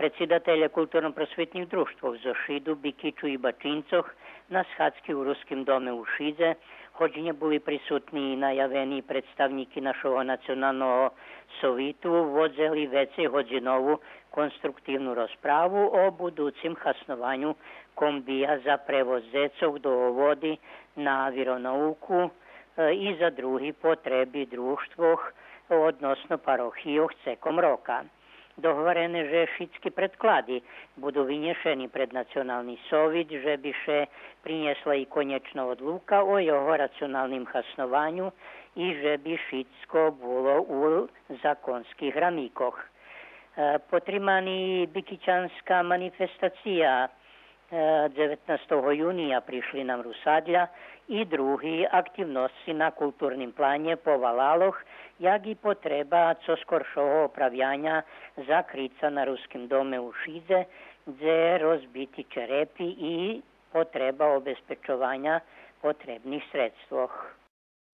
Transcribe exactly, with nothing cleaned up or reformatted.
Предсидателє културно-просвитних дружтвох зо Шиду, Бикичу и Бачинцох на схадзки у Руским доме у Шидзе, гоч нє були присутни и наявени представнїки нашого Националного совиту, водзели вецейгодзинову конструктивну розправу о будуцим хаснованю комбия за превоз дзецох до Оводи на виронауку, е, и за други потреби дружтвох, односно парохийох цеком рока. Догварене же шицки предклади буду винєшени пред Национални совит, же би ше принєсла и конєчна одлука о його рационалним хаснованю и же би шицко було у законских рамикох. Е, потримани бикичанска манифестация, е, дзеветнастого юния пришли нам русадля и други активносци на културним планє по валалох, як и потреба цо скоршого оправяня закрица на Руским доме у Шидзе, дзе розбити черепи и потреба обезпечованя потребних средствох.